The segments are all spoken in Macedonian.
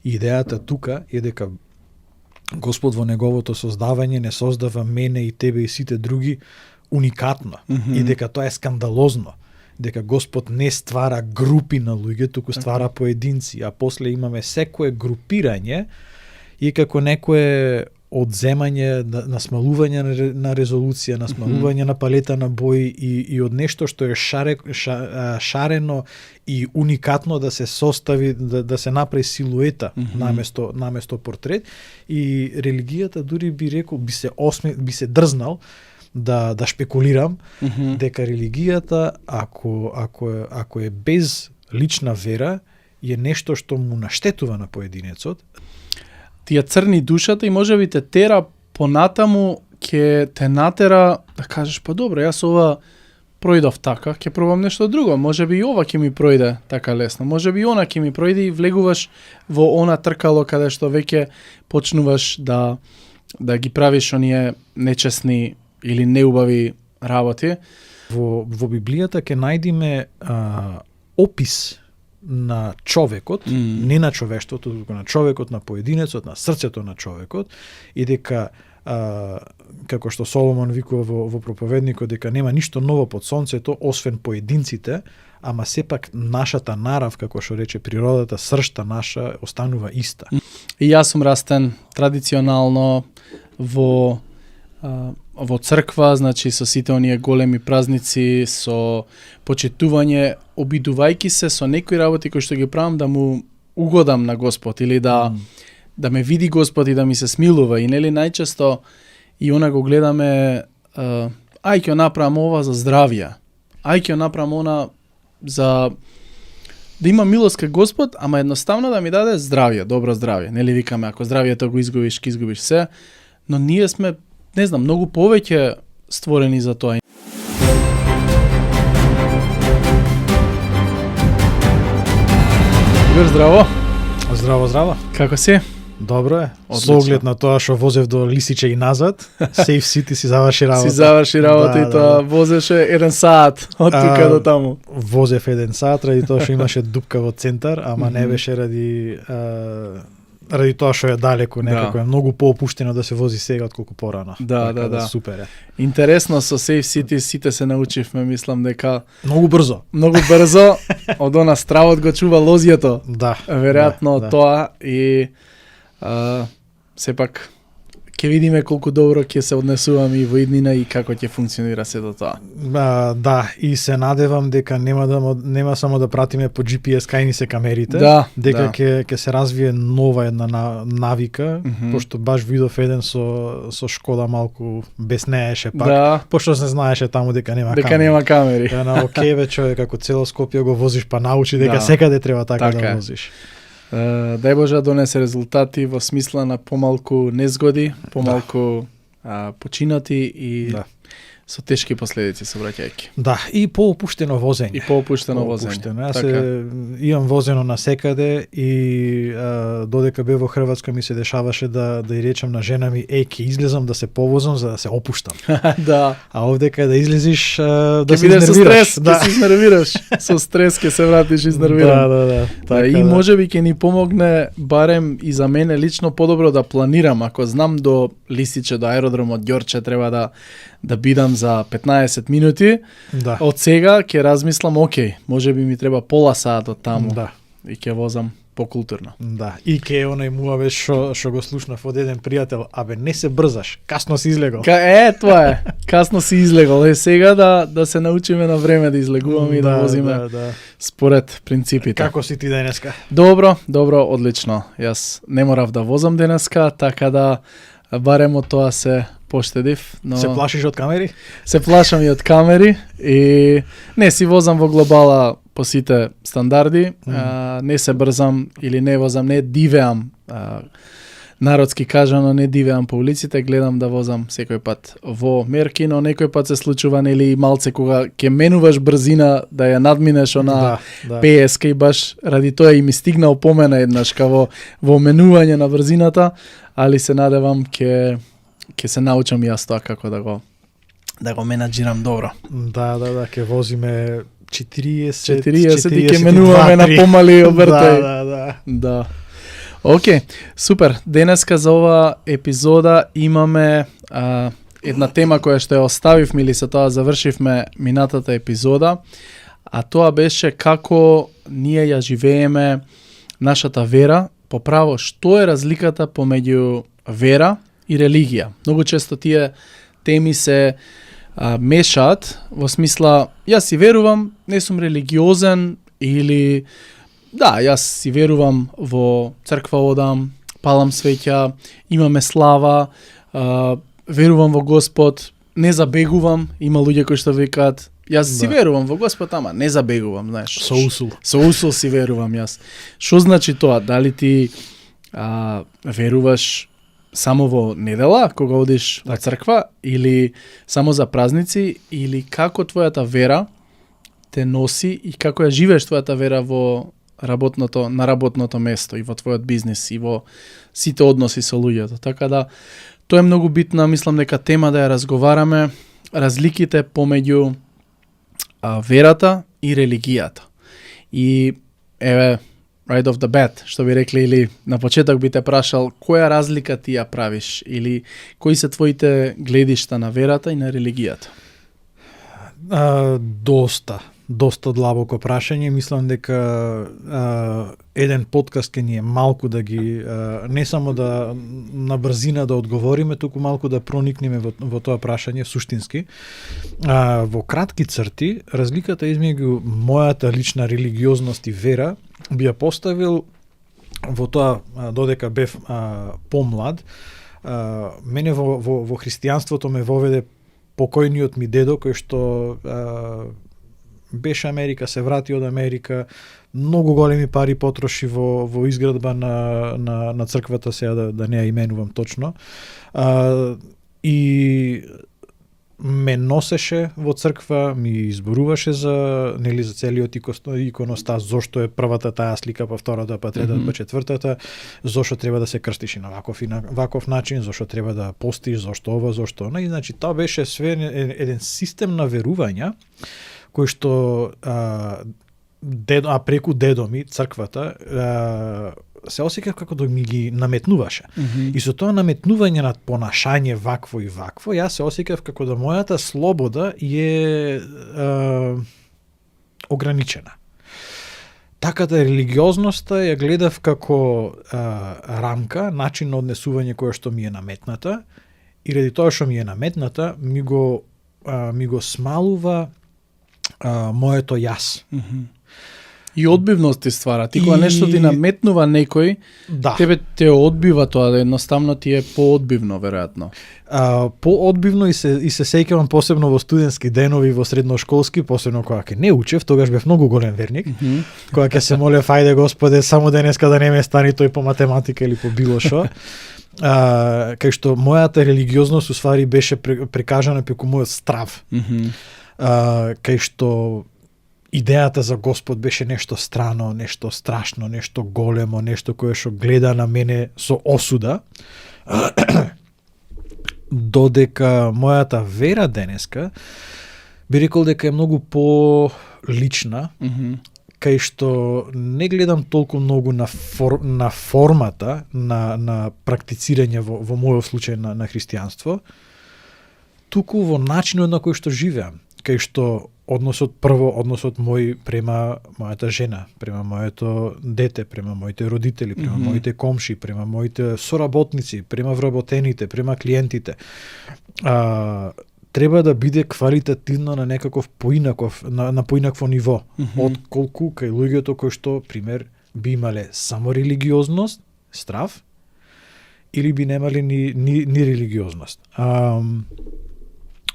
Идејата тука е дека Господ во неговото создавање не создава мене и тебе и сите други уникатно, и дека тоа е скандалозно, дека Господ не ствара групи на луѓе, туку ствара поединци, а после имаме секое групирање и како некое одземање, на смалување на резолуција, на смалување на палета на бои и од нешто што е шарено и уникатно да се состави, да се направи силуета наместо портрет. И религијата дури би рекол, би се дрзнал да шпекулирам дека религијата ако е без лична вера е нешто што му наштетува на поединецот. Тие црни душата и можеби те тера понатаму, ќе те натера да кажеш па добро, јас ова пројдов така, ќе пробам нешто друго, можеби и ова ќе ми пројде така лесно, можеби и она ќе ми пројде и влегуваш во она тркало каде што веќе почнуваш да ги правиш оние нечесни или неубави работи. Во Библијата ќе најдеме опис на човекот, не на човештвото, туку на човекот, на поединецот, на срцето на човекот, и дека како што Соломон викува во проповедникот, дека нема ништо ново под сонцето освен поединците, ама сепак нашата нарав, како што рече природата, сршта наша останува иста. И јас сум растен традиционално во црква, значи со сите оние големи празници, со почитување, обидувајќи се со некои работи кои што ги правам да му угодам на Господ или да ме види Господ и да ми се смилува. И нели најчесто и она го гледаме, ај ќе направам ова за здравје, ај ќе направам она за да има милост кај Господ, ама едноставно да ми даде здравје, добро здравје. Нели викаме, ако здравјето го изгубиш, ќе изгубиш се, но ние сме, не знам, многу повеќе створени за тоа. Здраво. Здраво. Како си? Добро е. Со оглед на тоа што возев до Лисиче и назад, Safe City си заврши работа. И тоа возеше 1 сат од тука до таму. Возев 1 сат ради тоа што имаше дупка во центар, ама не беше ради тоа што е далеку, некако е многу поопуштено да се вози сега отколку порано. Да. Супер е. Интересно, со Safe City сите се научивме, мислам дека многу брзо од она стравот го чува лозјето. Да. Веројатно тоа и сепак ќе видиме колку добро ќе се однесуваме и во иднина и како ќе функционира сето тоа. Да, и се надевам дека нема само да пратиме по GPS кај ни се камерите, дека ќе се развие нова една навика, пошто баш видов еден со Шкода малку безнееше пак, пошто се знаеше таму дека нема камери. На окей ве човек, ако цело Скопје го возиш па научи дека секаде треба така да возиш. Дај Боже донесе резултати во смисла на помалку незгоди, помалку починати и со тешки последици сообраќајќи. Да, и поопуштено возење. Јас имам возено на секаде и додека бев во Хрватска ми се дешаваше да ја речам на жена ми, ќе излезам да се повозам за да се опуштам. Да. А овдека да излезиш да се изнервираш. Ќе се изнервираш. Со стрес ќе се вратиш изнервиран. Да. И можеби ќе ни помогне барем и за мене лично подобро да планирам. Ако знам до Лисиче, до аеродромот Ѓорче треба да бидам за 15 минути, од сега ќе размислам, окей, можеби ми треба пола сат од таму и ќе возам покултурно. Да, и ке онај муаве што го слушнав од еден пријател, абе не се брзаш, касно си излегол. Тоа е, касно си излегол. Сега да се научиме на време да излегуваме и да возиме според принципите. Како си ти денеска? Добро, одлично. Јас не морав да возам денеска, така да барем од тоа се поштедив. Но... Се плашиш од камери? Се плашам и од камери и не си возам во глобала по сите стандарди, не се брзам или не возам, не дивеам, народски кажано, не дивеам по улиците, гледам да возам секој пат во мерки, но некој пат се случува нели малце кога ќе менуваш брзина да ја надминеш она 50 и баш ради тоа и ми стигна опомена еднаш во менување на брзината, али се надевам ќе се научам јас тоа како да го менаџирам добро. Да, ќе возиме 40 и ќе менуваме на помали обртај. Да. Океј, супер. Денеска за ова епизода имаме една тема која што ја оставивме или со тоа завршивме минатата епизода, а тоа беше како ние ја живееме нашата вера, по право што е разликата помеѓу вера и религија. Многу често тие теми се мешаат во смисла јас си верувам, не сум религиозен или да, јас си верувам во црква одам, палам свеќа, имаме слава, верувам во Господ, не забегувам, има луѓе кои што викаат јас си верувам во Господ, ама не забегувам, знаеш. Со усул. Со усул си верувам јас. Што значи тоа? Дали ти веруваш само во недела, кога одиш во црква, или само за празници, или како твојата вера те носи и како ја живееш твојата вера во на работното место и во твојот бизнис и во сите односи со луѓето. Така да тоа е многу битна, мислам дека тема да ја разговараме, разликите помеѓу верата и религијата. И еве right off the bat, што би рекли, или на почеток би те прашал, која разлика ти ја правиш или кои се твоите гледишта на верата и на религијата? Доста длабоко прашање. Мислам дека еден подкаст ке ни е малку да ги не само да на брзина да одговориме, туку малку да проникнеме во тоа прашање суштински. Во кратки црти, разликата измеѓу мојата лична религиозност и вера би ја поставил во тоа додека бев помлад. Мене во христијанството ме воведе покојниот ми дедо кој што беше Америка, се врати од Америка, многу големи пари потроши во изградба на црквата, сега да не ја именувам точно. И ме носеше во црква, ми изборуваше за целиот иконостас, зошто е првата таа слика, па втората, па третата, па четвртата, зошто треба да се крстиш и на ваков начин, зошто треба да постиш, зошто ова, зошто она. И значи тоа беше све еден систем на верувања кој што преку дедо ми, црквата, се осеќав како да ми ги наметнуваше. И со тоа наметнување на понашање вакво и вакво, јас се осеќав како да мојата слобода е ограничена. Така да религиозноста ја гледав како рамка, начин на однесување која што ми е наметната, и ради тоа што ми е наметната, ми го смалува моето јас. И одбивност ти ствара. Ти кога нешто ти наметнува некој, тебе те одбива тоа, едноставно ти е поодбивно, веројатно. Поодбивно и се сеќавам посебно во студентски денови, во средношколски, посебно кога ќе не учев, тогаш бев многу голем верник, кога ќе се молев, ајде Господе, само денеска да не ме стани тој по математика или по било шо. Кај што мојата религиозност уствари беше прикажана преку мојот страв. Кај што идејата за Господ беше нешто страно, нешто страшно, нешто големо, нешто кое што гледа на мене со осуда. Додека мојата вера денеска би рекол дека е многу по-лична, кај што не гледам толку многу на формата на практицирање во мојот случај на христијанство, туку во начинот на кој што живеам, кај што односот мој према мојата жена, према моето дете, према моите родители, према моите комши, према моите соработници, према вработените, према клиентите, треба да биде квалитативно на некаков на поинакво ниво, отколку кај луѓето кои што, пример, би имале само религиозност, страв, или би немале ни религиозност.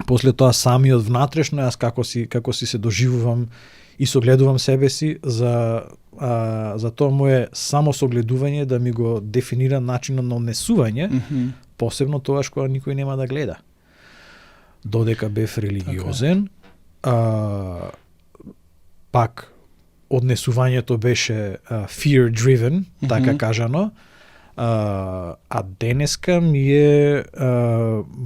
После тоа самиот внатрешно, јас како си се доживувам и согледувам себе си, за тоа моje само согледување да ми го дефинира начинот на однесување, посебно тогаш кога никој нема да гледа. Додека бев религиозен, пак однесувањето беше fear driven, така кажано, а денеска ми е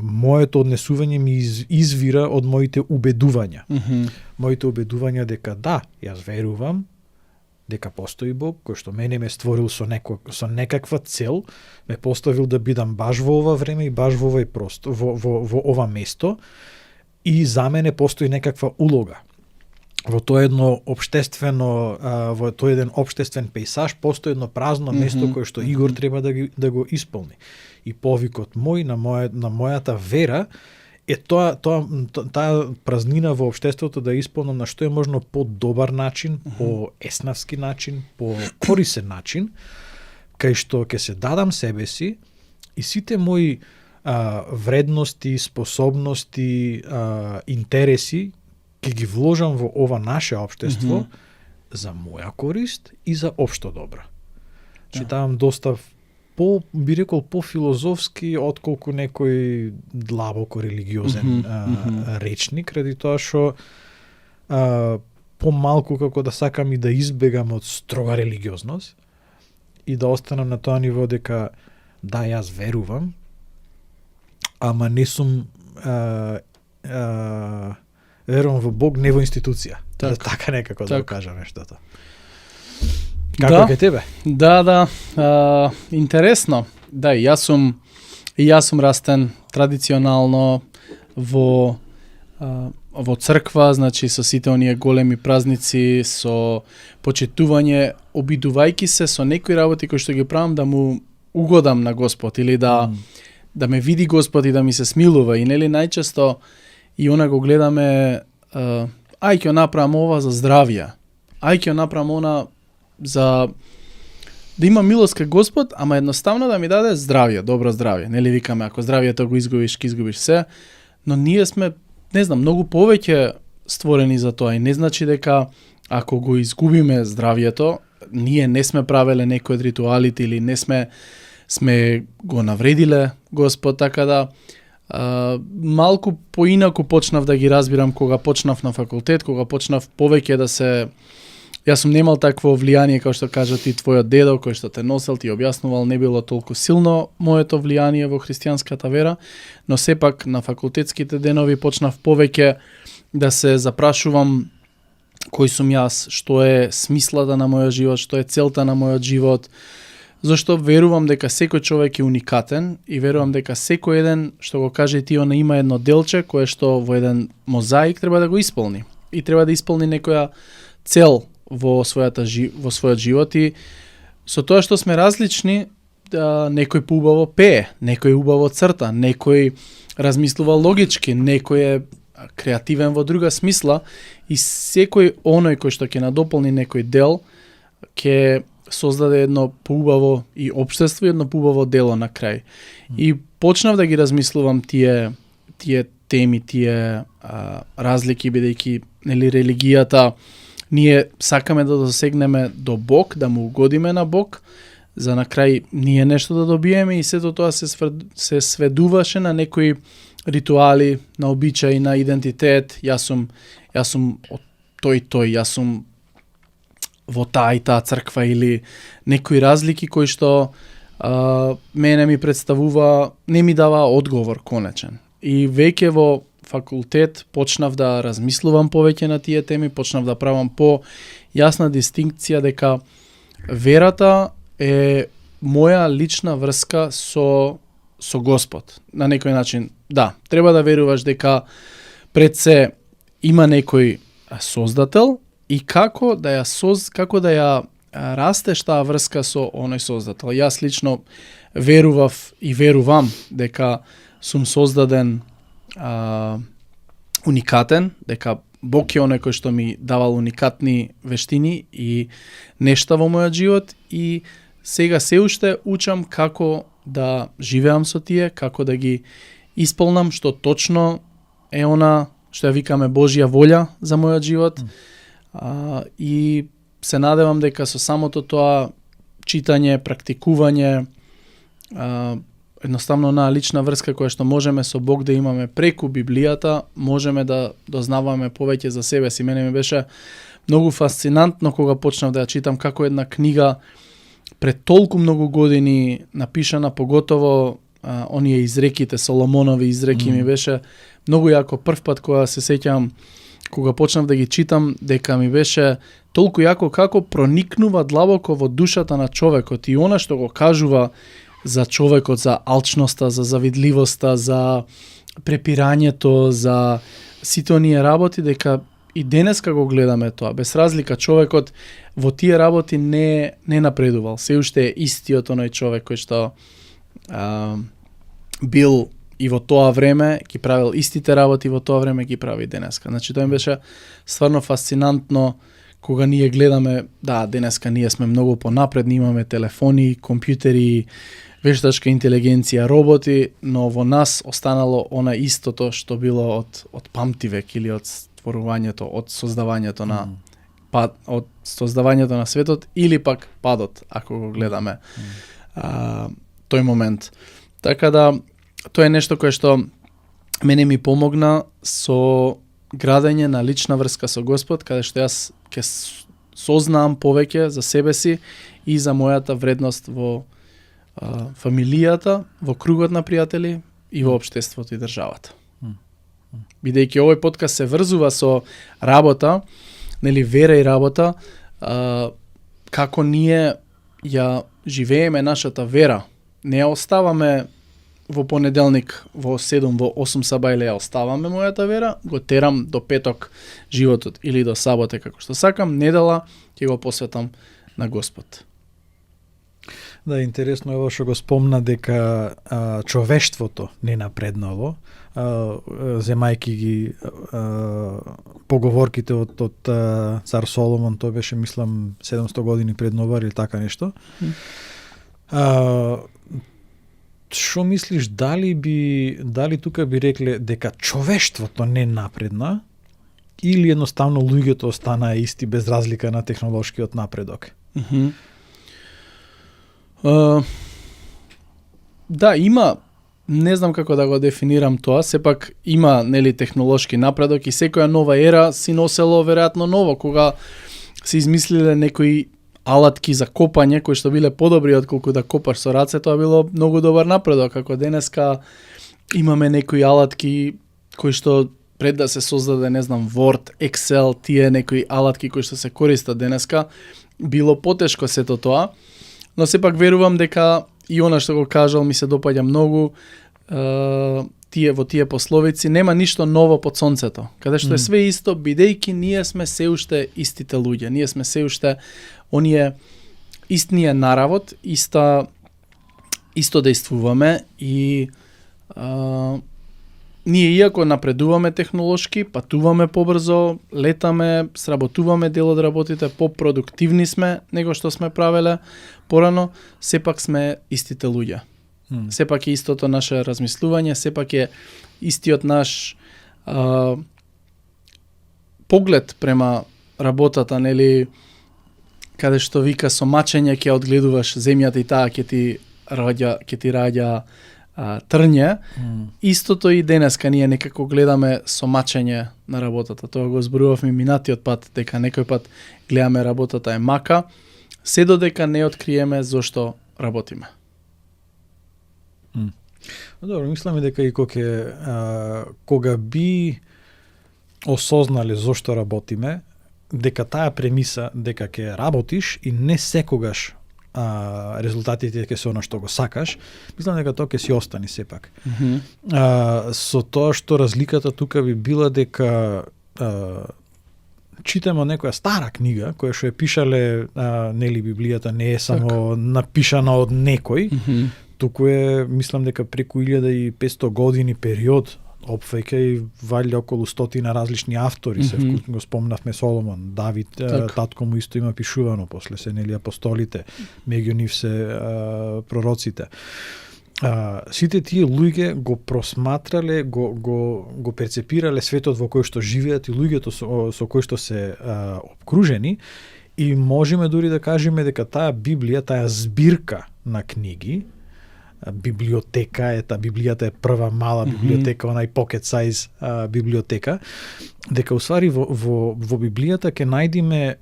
моето однесување ми извира од моите убедувања. Моите убедувања дека да, јас верувам, дека постои Бог, кој што мене ме створил со некаква цел, ме поставил да бидам баш во ова време и баш во овој простор, во ова место, и за мене постои некаква улога. Во тоа едно општествено, во тој еден општествен пејсаж постои едно празно место кое што Игор треба да го исполни. И повикот мој на мојата вера е таа празнина во општеството да исполнам на што е можно по-добар начин, по еснавски начин, по корисен начин, кај што ќе се дадам себе си и сите мои вредности, способности, интереси ќе ги вложам во ова наше општество за моја корист и за општо добро. Читавам доста би рекол по-филозофски отколку некој длабоко религиозен речник, ради тоа што помалку како да сакам и да избегам од строга религиозност и да останам на тоа ниво дека да, јас верувам, ама не сум верувам во Бог, не во институција. Така некако да го кажам нештото. Како ке тебе? Да, интересно. Да, јас сум растен традиционално во црква, значи со сите оние големи празници, со почитување, обидувајќи се со некои работи кои што ги правам да му угодам на Господ или да ме види Господ и да ми се смилува. И нели најчесто и она го гледаме, ај ќе направам ова за здравје, ај ќе направам она за да има милост кај Господ, ама едноставно да ми даде здравје, добро здравје. Нели викаме, ако здравјето го изгубиш, ќе изгубиш се, но ние сме, не знам, многу повеќе створени за тоа и не значи дека ако го изгубиме здравјето, ние не сме правеле некои од ритуалите или не сме го навредиле Господ, така да малку поинаку почнав да ги разбирам кога почнав на факултет, кога почнав повеќе да се... Јас сум немал такво влијание, како што кажа ти твојот дедо, кој што те носел, ти објаснувал, не било толку силно моето влијание во христијанската вера, но сепак на факултетските денови почнав повеќе да се запрашувам кој сум јас, што е смислата на мојот живот, што е целта на мојот живот, зашто верувам дека секој човек е уникатен и верувам дека секој еден, што го каже ти, он има едно делче кое што во еден мозаик треба да го исполни. И треба да исполни некоја цел во својот живот и со тоа што сме различни, некој поубаво пее, некој убаво црта, некој размислува логички, некој е креативен во друга смисла и секој оној кој што ќе надополни некој дел ќе создаде едно поубаво и општество, едно поубаво дело на крај. И почнав да ги размислувам тие теми, тие разлики, бидејќи нели религијата ние сакаме да досегнеме до Бог, да му угодиме на Бог, за на крај ние нешто да добиеме и сето тоа се сведуваше на некои ритуали, на обичаи, на идентитет. Јас сум од тој, јас сум во таа и таа црква или некои разлики кои што мене ми представува, не ми дава одговор конечен. И веќе во факултет почнав да размислувам повеќе на тие теми, почнав да правам по јасна дистинкција дека верата е моја лична врска со Господ. На некој начин, да, треба да веруваш дека пред се има некој создател и како да ја растеш таа врска со оној создател. Јас лично верував и верувам дека сум создаден уникатен, дека Бог е оној кој што ми давал уникатни вештини и нешта во мојот живот и сега се уште учам како да живеам со тие, како да ги исполнам што точно е она што ја викаме Божја волја за мојот живот. И се надевам дека со самото тоа читање, практикување, едноставно на лична врска која што можеме со Бог да имаме преку Библијата, можеме да дознаваме повеќе за себе си. Мене ми беше многу фасцинантно кога почнав да ја читам како една книга пред толку многу години напишана, поготово оние изреките, Соломонови изреки, ми беше многу јако. Прв пат кога се сеќам кога почнав да ги читам, дека ми беше толку јако како проникнува длабоко во душата на човекот и она што го кажува за човекот, за алчноста, за завидливоста, за препирањето, за сите оние работи, дека и денеска го гледаме тоа. Без разлика, човекот во тие работи не напредувал. Се уште е истиот оној човек кој што бил и во тоа време, ги правил истите работи, во тоа време ги прави и денеска. Значи, тоа ми беше стварно фасцинантно кога ние гледаме, да, денеска ние сме многу понапредни, имаме телефони, компјутери, вештачка интелигенција, роботи, но во нас останало она истото што било од памтивек или од створувањето, од создавањето на од создавањето на светот или пак падот, ако го гледаме тој момент. Така да тоа е нешто кое што мене ми помогна со градење на лична врска со Господ, каде што јас ќе сознаам повеќе за себе си и за мојата вредност во фамилијата, во кругот на пријатели и во општеството и државата. Бидејќи овој подкаст се врзува со работа, нели вера и работа, како ние ја живееме нашата вера, не ја оставаме во понеделник во 7 во 8 сабајле ја оставаме мојата вера, го терам до петок животот или до сабота како што сакам, недела ќе го посветам на Господ. Да, интересно е ово што го спомна дека човештвото не напреднало, земајки ги поговорките од цар Соломон, тоа беше мислам 700 години пред нова или така нешто. Што мислиш, дали тука би рекле дека човештвото не напредна или едноставно луѓето останаа исти без разлика на технолошкиот напредок? Да, има, не знам како да го дефинирам тоа, сепак има нели технолошки напредок и секоја нова ера си носело веројатно ново, кога се измислиле некои алатки за копање кои што биле подобри отколку да копаш со раце, тоа било многу добар напредок. Како денеска имаме некои алатки кои што пред да се создаде, не знам, Word, Excel, тие некои алатки кои што се користат денеска, било потешко сето тоа, но сепак верувам дека и она што го кажал ми се допаѓа многу, во тие пословици, нема ништо ново под сонцето, каде што е све исто, бидејќи ние сме се уште истите луѓе, ние сме се уште оние истниот наравот, исто действуваме и ние иако напредуваме технолошки, патуваме побрзо, летаме, сработуваме дел од работите, попродуктивни сме него што сме правеле порано, сепак сме истите луѓе. Сепак е истото наше размислување, сепак е истиот наш поглед према работата, нели, каде што вика со мачење ќе одгледуваш земјата и таа ќе ти раѓа трње. Истото и денеска ние некако гледаме со мачење на работата. Тоа го зборувавме минатиот пат, дека некој пат гледаме работата е мака, се додека не откриеме зошто работиме. Добро, мислам и дека и кога би осознале зошто работиме, дека таа премиса дека ќе работиш и не секогаш резултатите ќе се она што го сакаш, мислам дека тоа ќе си остани сепак. Со тоа што разликата тука би била дека читаме некоја стара книга која што е пишале нели Библијата не е само напишана од некој, туку е, мислам дека преку 1500 години период, опфаќа и валја околу 100 различни автори, се го спомнавме Соломон, Давид, татко му исто има пишувано, после се нели апостолите, меѓу нив се пророците. Сите тие луѓе го просматрале, го перцепирале светот во кој што живеат и луѓето со кои што се обкружени, и можеме дури да кажеме дека таа Библија, таа збирка на книги, библиотека е, Библијата е прва мала библиотека, онај pocket size библиотека, дека усвари во Библијата ќе најдеме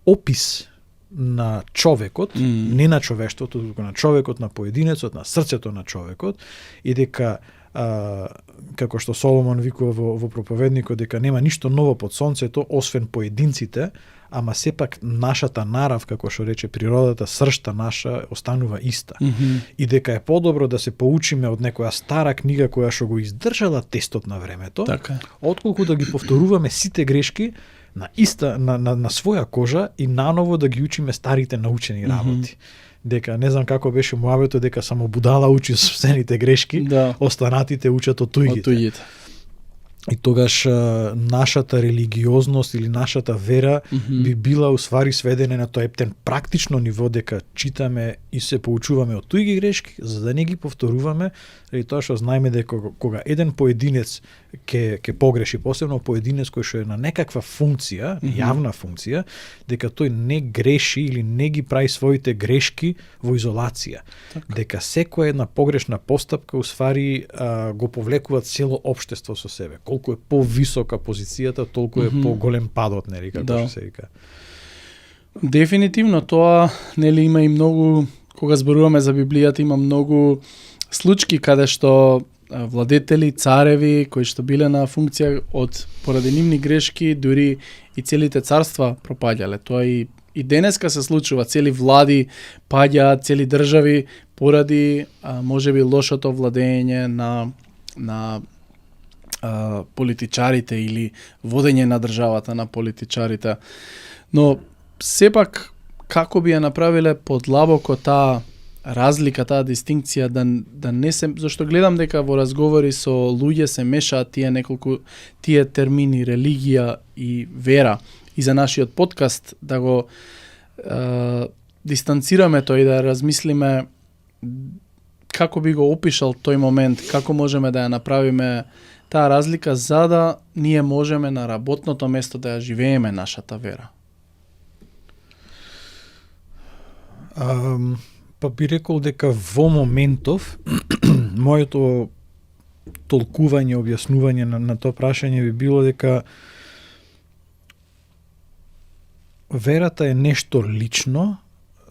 опис на човекот, не на човештвото, туку на човекот, на поединецот, на срцето на човекот, и дека како што Соломон викува во проповедникот, дека нема ништо ново под сонцето, освен поединците, ама сепак нашата нарав, како што рече природата, сршта наша останува иста. И дека е подобро да се поучиме од некоја стара книга која што го издржала тестот на времето, Така. отколку да ги повторуваме сите грешки на своја кожа и наново да ги учиме старите научени работи. Дека не знам како беше муабето, дека само будала учи собствените грешки, Да. останатите учат од туѓите. Од туѓите. И тогаш нашата религиозност или нашата вера би била уствари сведена на тоа ептен практично ниво, дека читаме и се поучуваме од туѓи грешки, за да не ги повторуваме, и тоа што знаеме дека кога еден поединец ќе погреши, посебно поединец кој што е на некаква функција, јавна функција, дека тој не греши или не ги прави своите грешки во изолација. Дека секоја една погрешна постапка уствари го повлекува цело општество со себе. Колку е повисока позицијата, толку е поголем падот, нели, како Да. што се вика. Дефинитивно тоа, нели, има и многу, кога зборуваме за Библијата, има многу случаи каде што владетели, цареви кои што биле на функција поради нивни грешки, дури и целите царства пропаѓале. Тоа и денеска се случува, цели влади паѓаат, цели држави поради можеби лошото владење на политичарите или водење на државата на политичарите. Но сепак како би ја направиле подлабоко таа разлика, таа дистинкција, да не се, зашто гледам дека во разговори со луѓе се мешаат тие термини религија и вера. И за нашиот подкаст да го дистанцираме тој и да размислиме како би го опишал тој момент, како можеме да ја направиме таа разлика за да ние можеме на работното место да ја живееме нашата вера. Па би рекол дека во моментов моето толкување, објаснување на тоа прашање би било дека верата е нешто лично,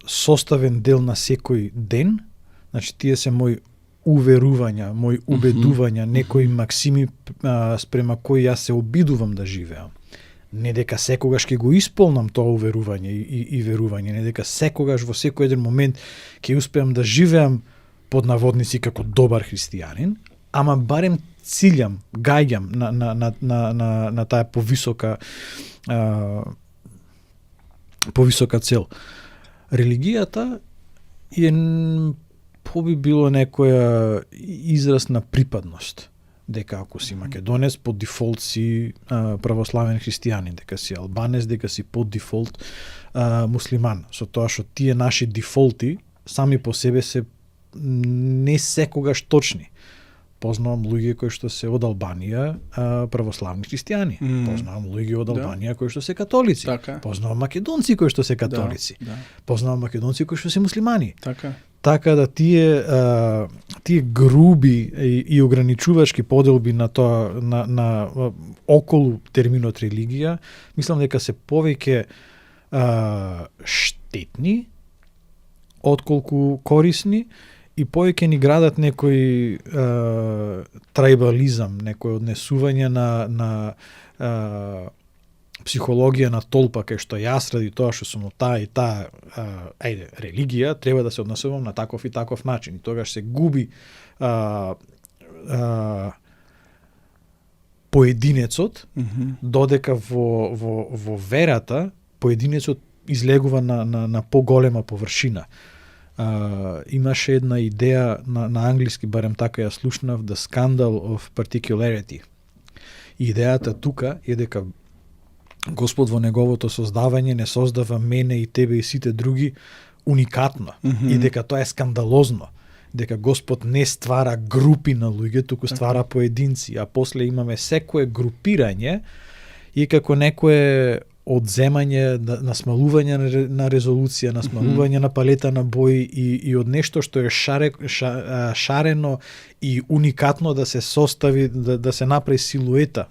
составен дел на секој ден, значи тие се мои уверувања, мои убедувања, некои максими спрема кои јас се обидувам да живеам. Не дека секогаш ќе го исполнам тоа уверување и верување, не дека секогаш во секој еден момент ќе успеам да живеам под наводници како добар христијанин, ама барем циљам, гаѓам на таа повисока цел. Религијата е би било некоја израз на припадност. Дека ако си македонец, по дефолт си православен христијанин, дека си албанец, дека си по дефолт муслиман. Со тоа што тие наши дефолти сами по себе се не секогаш точни. Познавам луѓе кои што се од Албанија православни христијани. Познавам луѓе од Албанија кои што се католици. Така. Познавам македонци кои што се католици. Познавам македонци кои што се муслимани. Така да тие груби и ограничувачки поделби на тоа на околу терминот религија, мислам дека се повеќе штетни отколку корисни и повеќе ни градат некој трајбализам, некој однесување на психологија на толпа, кај што јас ради тоа што сум таа и таа религија, треба да се однесувам на таков и таков начин. И тогаш се губи поединецот, додека во верата поединецот излегува на поголема површина. Имаше една идеја на англиски, барем така ја слушнав, the scandal of particularity. Идејата тука е дека Господ во неговото создавање не создава мене и тебе и сите други уникатно, и дека тоа е скандалозно, дека Господ не ствара групи на луѓе, туку ствара поединци, а после имаме секое групирање и како некое одземање, на смалување на резолуција, на смалување на палета на бои и од нешто што е шарено и уникатно да се состави, да се направи силуета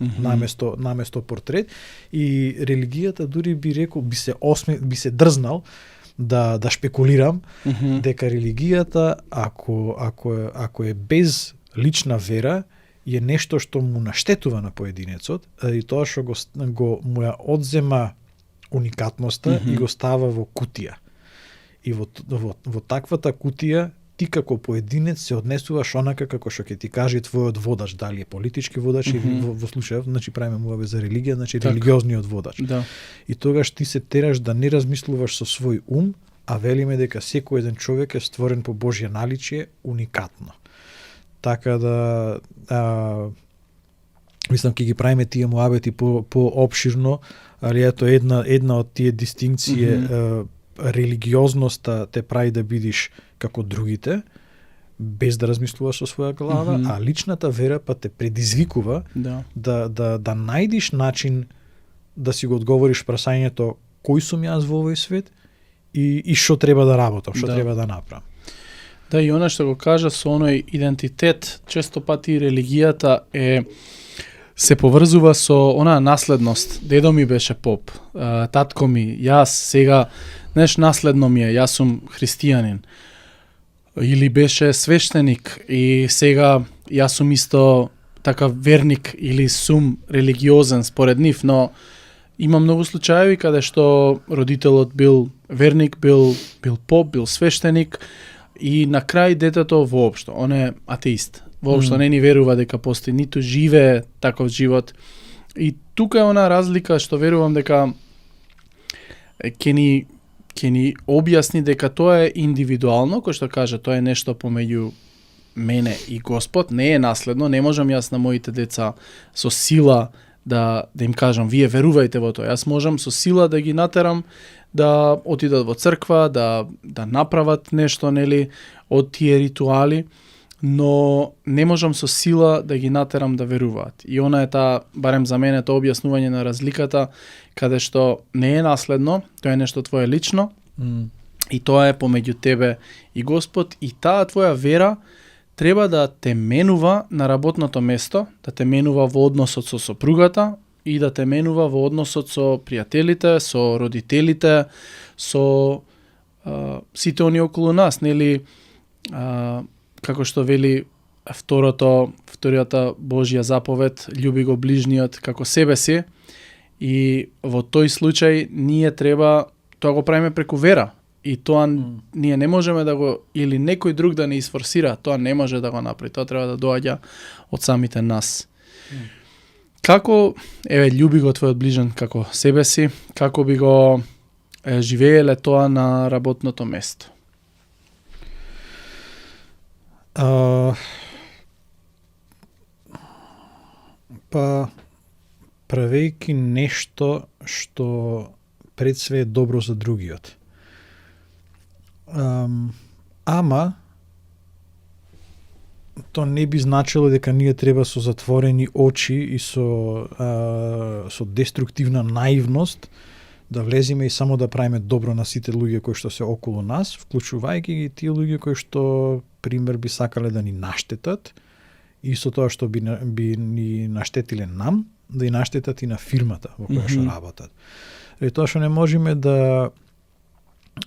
наместо портрет. И религијата дури би рекол, би се дрзнал да шпекулирам дека религијата ако е без лична вера е нешто што му наштетува на поединецот, и тоа што го му ја одзема уникатноста и го става во кутија. И во таквата кутија ти како поединец се однесуваш онака како што ќе ти каже твојот водач, дали е политички водач или во случајов, значи правиме муаве за религија, значи религиозниот водач. Да. И тогаш ти се тераш да не размислуваш со свој ум, а велиме дека секој еден човек е створен по Божје наличие уникатно. Така да мислам ќе ги правиме тие муабети по опширно, али ето една од тие дистинкции религиозноста те прави да бидиш како другите, без да размислуваш со своја глава, а личната вера па те предизвикува да најдиш начин да си го одговориш прашањето кој сум јас во овој свет и што треба да работам, што треба да направам. Да, и она што го кажа со оној идентитет, често пати религијата се поврзува со онаа наследност. Дедо ми беше поп, татко ми, јас сега, наследно ми е, јас сум христијанин. Или беше свештеник и сега јас сум исто така верник или сум религиозен според нив, но има многу случаеви каде што родителот бил верник, бил поп, бил свештеник и на крај детето воопшто, он е атеист. Воопшто не ни верува дека постои, ниту живее таков живот. И тука е она разлика што верувам дека ќе ни објасни дека тоа е индивидуално, кој што кажа, тоа е нешто помеѓу мене и Господ, не е наследно, не можам јас на моите деца со сила да им кажам, вие верувајте во тоа. Јас можам со сила да ги натерам да отидат во црква, да направат нешто, нели, од тие ритуали, но не можам со сила да ги натерам да веруваат. И она е таа, барем за мене, тоа објаснување на разликата, каде што не е наследно, тоа е нешто твое лично, и тоа е помеѓу тебе и Господ, и таа твоја вера треба да те менува на работното место, да те менува во односот со сопругата и да те менува во односот со пријателите, со родителите, со сите они околу нас, нели, како што вели вторијата Божја заповед, љуби го ближниот како себе си, и во тој случај ние треба, тоа го правиме преку вера, и тоа ние не можеме да го, или некој друг да не изфорсира, тоа не може да го направи, тоа треба да доаѓа од самите нас. Како, љуби го твојот ближен како себе си, како би го живееле тоа на работното место? Па правејќи нешто што пред све е добро за другиот. Ама тоа не би значило дека ние треба со затворени очи и со деструктивна наивност да влеземе и само да правиме добро на сите луѓе кои што се околу нас, вклучувајќи ги тие луѓе кои што пример би сакале да ни наштетат и со тоа што би ни наштетиле нам, да и наштетат и на фирмата во која што работат. И тоа што не можеме да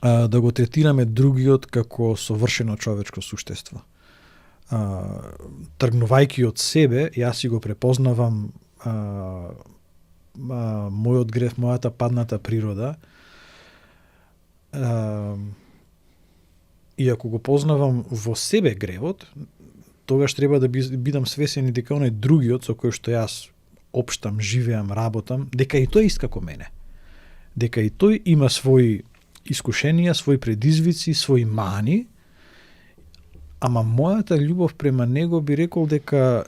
го третираме другиот како совршено човечко суштество. Тргнувајќи од себе, јас си го препознавам мојот грев, мојата падната природа, и ако го познавам во себе гревот, тогаш треба да бидам свесен и дека оној другиот со кој што јас општам, живеам, работам, дека и тој ист како мене. Дека и тој има свои искушенија, свои предизвици, свои мани, ама мојата љубов према него би рекол дека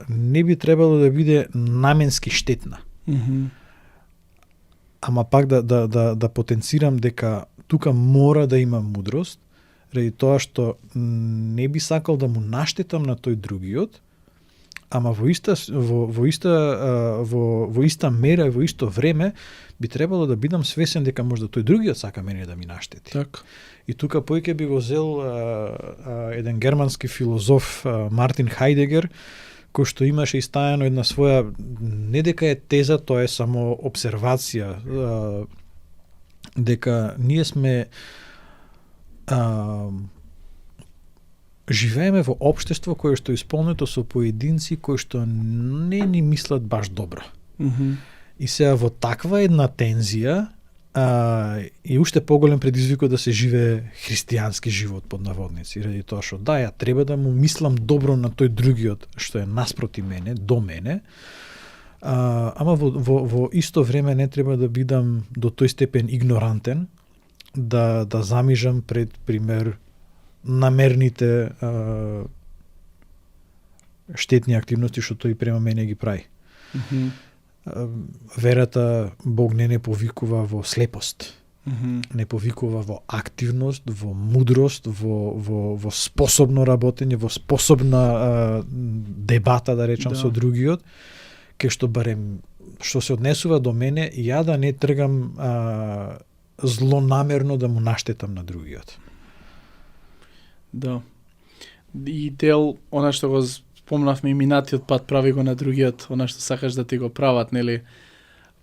не би требало да биде наменски штетна. Ама пак да потенцирам дека тука мора да има мудрост, ради тоа што не би сакал да му наштетам на тој другиот, ама во иста мера, во исто време би требало да бидам свесен дека можда тој другиот сака мене да ми наштети. Так. И тука поиќе би го зел еден германски филозоф Мартин Хајдегер, кој што имаше истајано една своја, не дека е теза, тоа е само обсервација, дека ние сме живееме во општество кое што е исполнето со поединци кои што не ни мислат баш добро. И сега во таква една тензија и уште поголем предизвик да се живее христијански живот под наводници, ради тоа што да, ја треба да му мислам добро на тој другиот што е наспроти мене, до мене, ама во исто време не треба да бидам до тој степен игнорантен да замижам пред пример намерните штетни активности што тој према мене ги прави. Верата Бог не повикува во слепост. Не повикува во активност, во мудрост, во способно работење, во способна дебата, да речам, со другиот, кај што барем што се однесува до мене, ја да не тргам злонамерно да му наштетам на другиот. Да. И дел, она што го спомнавме и минатиот пат, прави го на другиот, она што сакаш да ти го прават, нели,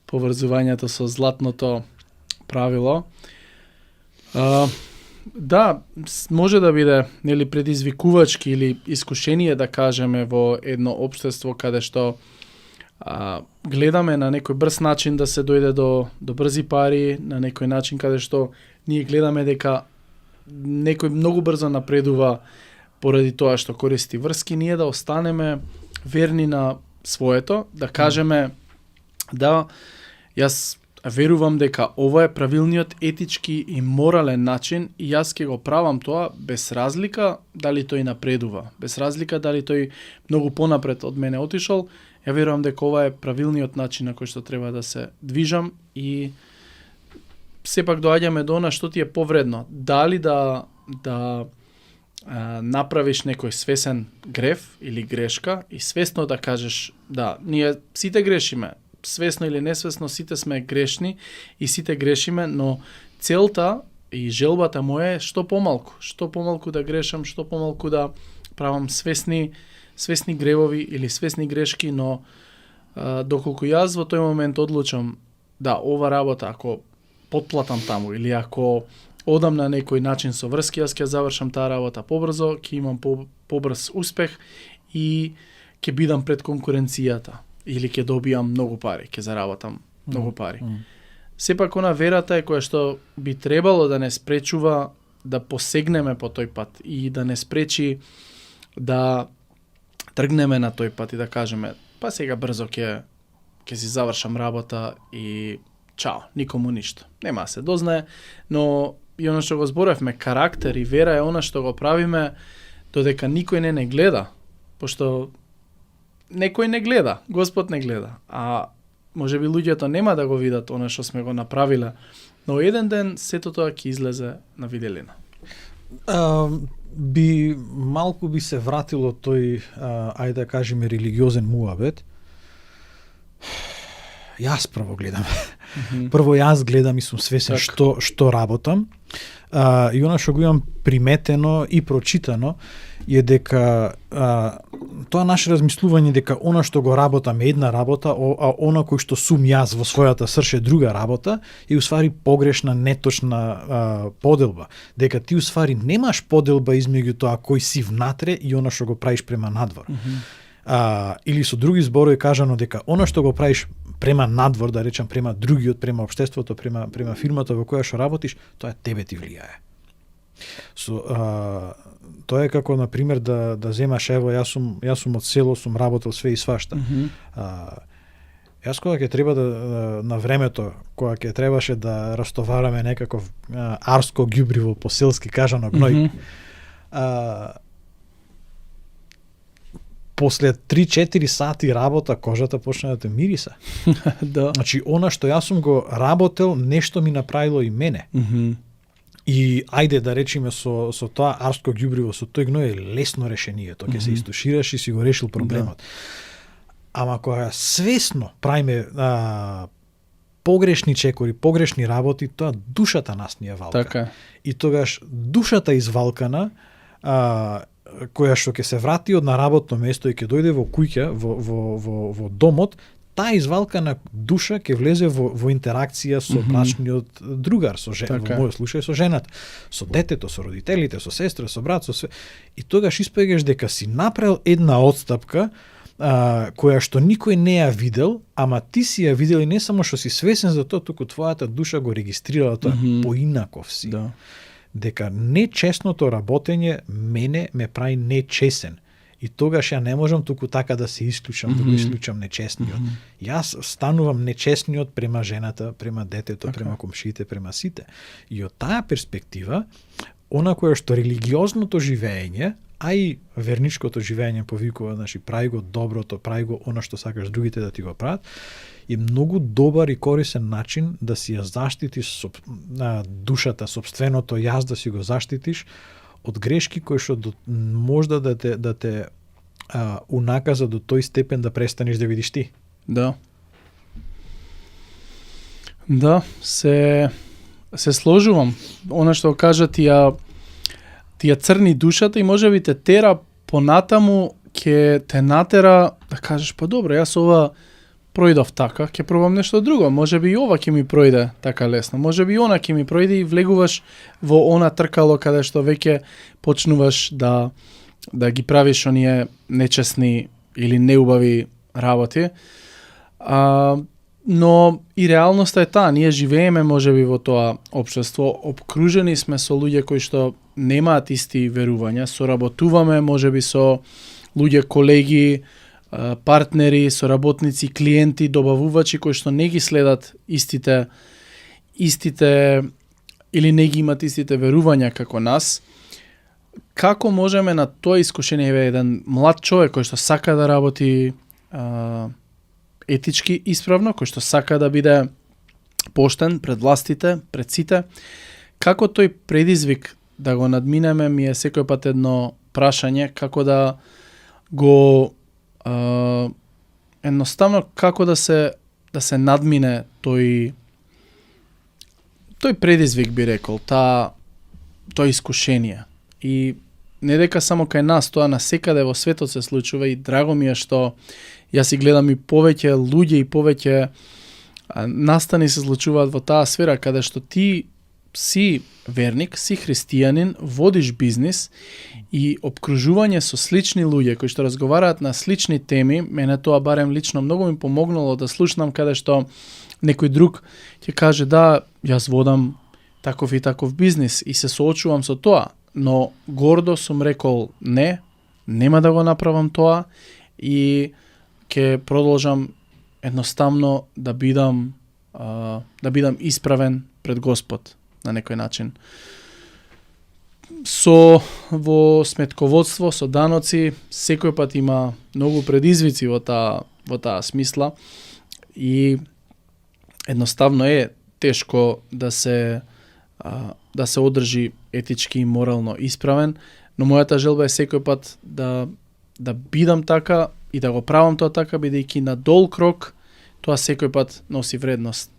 поврзувањето со златното правило. Да, може да биде, нели, предизвикувачки или искушение, да кажеме, во едно општество каде што гледаме на некој брз начин да се дојде до брзи пари, на некој начин каде што ние гледаме дека некој многу брзо напредува поради тоа што користи врски, ние да останеме верни на своето, да кажеме да, јас верувам дека ова е правилниот етички и морален начин и јас ќе го правам тоа без разлика дали тој напредува, без разлика дали тој многу понапред од мене отишол. Ја верувам дека ова е правилниот начин на кој што треба да се движам и сепак доаѓаме до она што ти е повредно. Дали да направиш некој свесен греф или грешка и свесно да кажеш да, ние сите грешиме, свесно или несвесно сите сме грешни и сите грешиме, но целта и желбата моја е што помалку да грешам, што помалку да правам свесни гревови или свесни грешки, но доколку јас во тој момент одлучам да, ова работа, ако потплатам таму или ако одам на некој начин со врски, јас ќе завршам таа работа побрзо, ќе имам побрз успех и ќе бидам пред конкуренцијата или ќе добијам многу пари, ќе заработам многу пари. Сепак она верата е која што би требало да не спречува да посегнеме по тој пат и да не спречи да тргнеме на тој пат и да кажеме па сега брзо ќе си завршам работа и чао, никому ништо. Нема да се дознае, но и она што го зборевме, карактер и вера е она што го правиме додека никој не гледа, пошто некој не гледа, Господ не гледа, а можеби луѓето нема да го видат она што сме го направиле, но еден ден сето тоа ќе излезе на виделина. Малку би се вратило тој, ајде да кажеме, религиозен муабет. Јас прво гледам. Прво јас гледам и сум свесен што работам. И она што го имам приметено и прочитано е дека тоа наше размислување дека она што го работам е една работа, а она кој што сум јас во својата срш е друга работа, е усвари погрешна, неточна поделба. Дека ти усвари немаш поделба измеѓу тоа кој си внатре и она што го правиш према надвор. Или со други зборови кажано дека она што го правиш према надвор, да речам, према другиот, према општеството, према фирмата во која што работиш, тоа тебе ти влијае. Тоа е како, на пример, да земаш, ево, јас сум од село, сум работел све и свашта. Јас кога ќе треба на времето, кога ќе требаше да растовараме некаков арско ѓубриво по селски кажано гној, после 3-4 сати работа кожата почна да те мириса. Да. Значи, она што јас сум го работел, нешто ми направило и мене. И ајде да речеме со тоа арско ѓубриво, со тој гној е лесно решението, ќе се истушираш и си го решил проблемот. Ама кога свесно правиме погрешни чекори, погрешни работи, тоа душата нас ни е валка. Така. И тогаш душата извалкана, која што ќе се врати од на работно место и ќе дојде во куќа, во домот, таа извалкана душа ќе влезе во интеракција со брачниот другар, со Така. во мојот случај со жената, со детето, со родителите, со сестра, со брат, со све. И тогаш испаѓаш дека си направил една одстапка која што никој не ја видел, ама ти си ја видел и не само што си свесен за тоа, туку твојата душа го регистрирала тоа, поинаков си. Да. Дека нечесното работење мене ме прави нечесен. И тогаш ја не можам туку така да се исклучам, да го исклучам нечесниот. Јас станувам нечесниот према жената, према детето, према комшиите, према сите. И од таа перспектива, она кое што религиозното живење, а и верничкото живење повикува, значи прави го доброто, прави го она што сакаш другите да ти го прават, е многу добар и корисен начин да си ја заштитиш душата, сопственото јас, да си го заштитиш од грешки кои што можда да те унаказа до тој степен да престанеш да видиш ти. Да. Да, се сложувам. Она што кажа ти ја црни душата и можеби те тера понатаму, ќе те натера да кажеш, па добро, јас ова пројдов така, ќе пробам нешто друго, можеби и ова ќе ми пројде така лесно, можеби и она ќе ми пројде, и влегуваш во она тркало каде што веќе почнуваш да ги правиш оние нечесни или неубави работи. Но и реалноста е таа, ние живееме можеби во тоа општество, обкружени сме со луѓе кои што немаат исти верувања, соработуваме можеби со луѓе, колеги, партнери, соработници, клиенти, добавувачи кои што не ги следат истите или не ги имат истите верувања како нас. Како можеме на тоа искушение, еден млад човек кој што сака да работи етички исправно, кој што сака да биде поштен пред властите, пред сите, како тој предизвик да го надминеме, ми е секој пат едно прашање, како да го едноставно како да се надмине тој предизвик, би рекол, тоа искушение. И не дека само кај нас, тоа насекаде во светот се случува, и драго ми е што јас си гледам и повеќе луѓе и повеќе настани се случуваат во таа сфера, каде што ти си верник, си христијанин, водиш бизнис и обкружување со слични луѓе кои што разговараат на слични теми. Мене тоа барем лично многу ми помогнало да слушнам каде што некој друг ќе каже да, јас водам таков и таков бизнис и се соочувам со тоа, но гордо сум рекол не, нема да го направам тоа и ќе продолжам едноставно да бидам исправен пред Господ на некој начин. Во сметководство, со даноци, секој пат има многу предизвици во таа смисла и едноставно е тешко да се одржи етички и морално исправен, но мојата желба е секој пат да бидам така и да го правам тоа така, бидејќи на долг рок тоа секој пат носи вредност.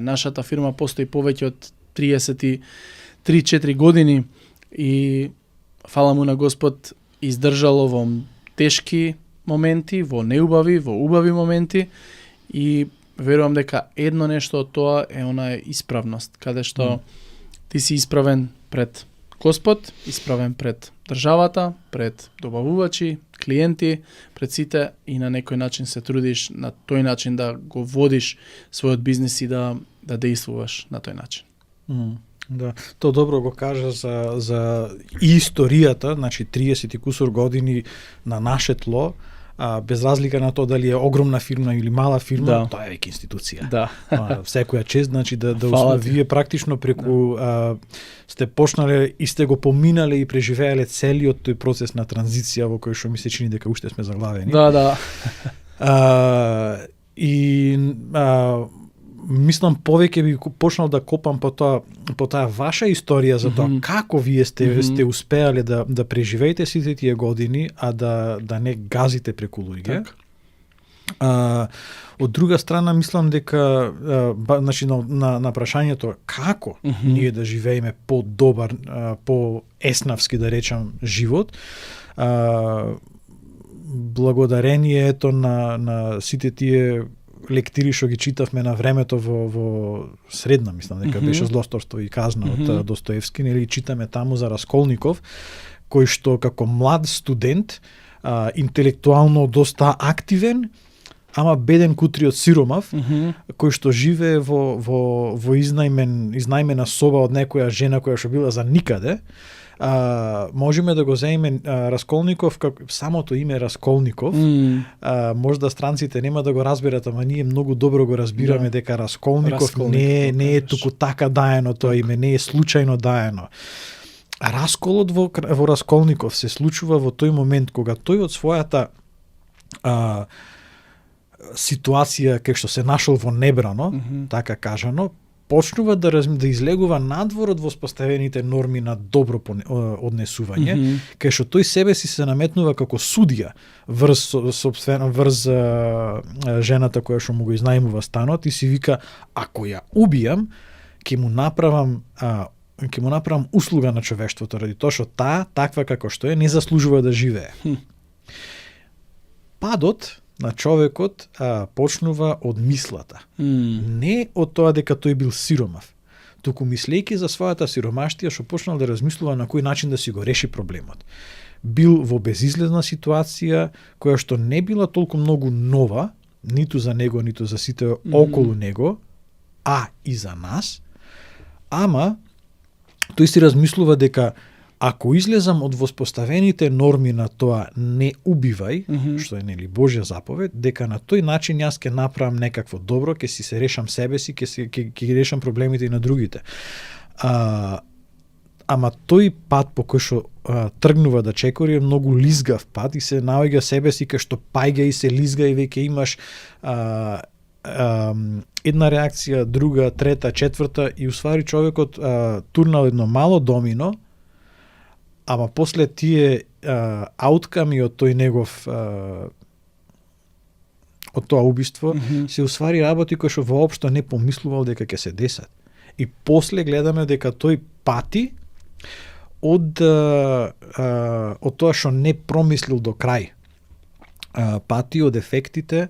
Нашата фирма постои повеќе од 33-4 години и фала му на Господ издржало во тешки моменти, во неубави, во убави моменти, и верувам дека едно нешто од тоа е онаа исправност, каде што ти си исправен пред Господ, исправен пред државата, пред добавувачи, клиенти, пред сите, и на некој начин се трудиш на тој начин да го водиш својот бизнис и да действуваш на тој начин. Да, тоа добро го кажа за историјата, значи 30 и кусур години на наше тло, без разлика на тоа дали е огромна фирма или мала фирма, тоа е веќе институција. Да. Секоја чест, значи да вие практично преку сте почнале и сте го поминале и преживеале целиот тој процес на транзиција во кој што ми се чини дека уште сме заглавени. Да. Мислам повеќе би почнал да копам по таа ваша историја за тоа како вие сте успеале да преживеете сите тие години, а да не газите преку луѓе. Од друга страна мислам дека значи на прашањето како ние да живееме по-добар, по-еснавски да речам живот, благодарението на сите тие лектири што ги читавме на времето во средна, мислам дека беше Злосторство и казна од Достоевски, нели читаме таму за Расколников, кој што како млад студент, интелектуално доста активен, ама беден кутриот сиромав, кој што живее во изнајмена соба од некоја жена која што била за никаде. Можеме да го земеме Расколников, како самото име Расколников. Можда странците нема да го разберат, ама ние многу добро го разбираме дека Расколников не е туку така даено тоа име, не е случајно даено. Расколот во Расколников се случува во тој момент кога тој од својата ситуација кај што се нашол во небрано, така кажано, почнува да излегува надвор од воспоставените норми на добро однесување, кај што тој себе си се наметнува како судија врз жената која што му го изнајмува станот и си вика, ако ја убијам, ќе му направам услуга на човештвото, ради тоа што таа, таква како што е, не заслужува да живее. Падот на човекот почнува од мислата. Не од тоа дека тој бил сиромав, туку мислејќи за својата сиромаштија што почнал да размислува на кој начин да си го реши проблемот. Бил во безизлезна ситуација која што не била толку многу нова, ниту за него, ниту за сите околу него, а и за нас, ама тој си размислува дека ако излезам од воспоставените норми на тоа не убивај, што е нели Божја заповед, дека на тој начин јас ќе направам некакво добро, ќе си се решам себе си, ќе ги решам проблемите и на другите. Ама тој пат по кој што тргнува да чекори е многу лизгав пат и се наоѓа себе си кај што паѓа и се лизга и веќе имаш една реакција, друга, трета, четврта и уствари човекот турнал едно мало домино, ама после тие аутками од тој негов од тоа убиство се уствари работи кои што воопшто не помислувал дека ќе се десат. И после гледаме дека тој пати од тоа што не промислил до крај. Пати од ефектите